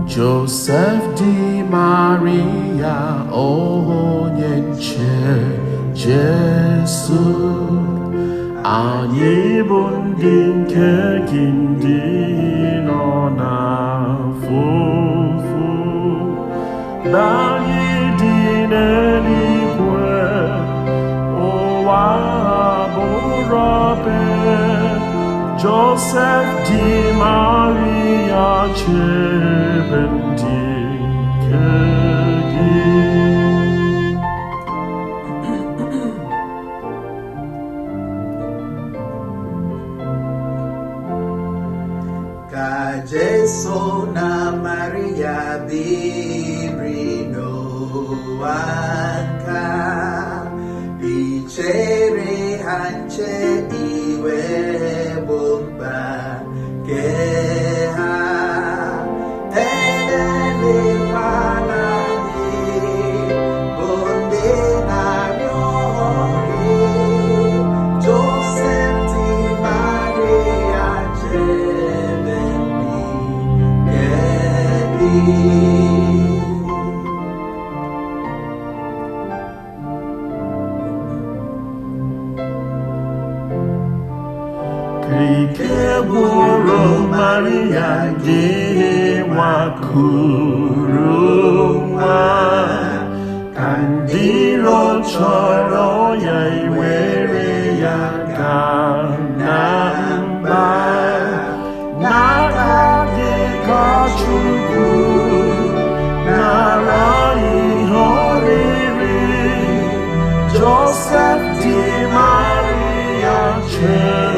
Joseph di Maria, onye nche Jesu, anyị bụ ndị nke gị ndị nọ n'afụfụ, na anyị dị n'eluigwe, ụwa bụrụ be. Joseph di Maria, chebe ndị nke gị. Ka Jesu na Maria biri n'ụwa nka, ichere ha nche iwe bụ mkpa nke ha. Elelekwala anyị bụ ndị na-arịọ gị, Joseph di Maria, chebe ndị nke gị. Ike gwụrụ Maria gị nwakuru nwa, ka ndị iro chọrọ ya iwere ya gaa na mba. N'aka gị ka Chukwu nara ihe oriri, Joseph di Maria chebe.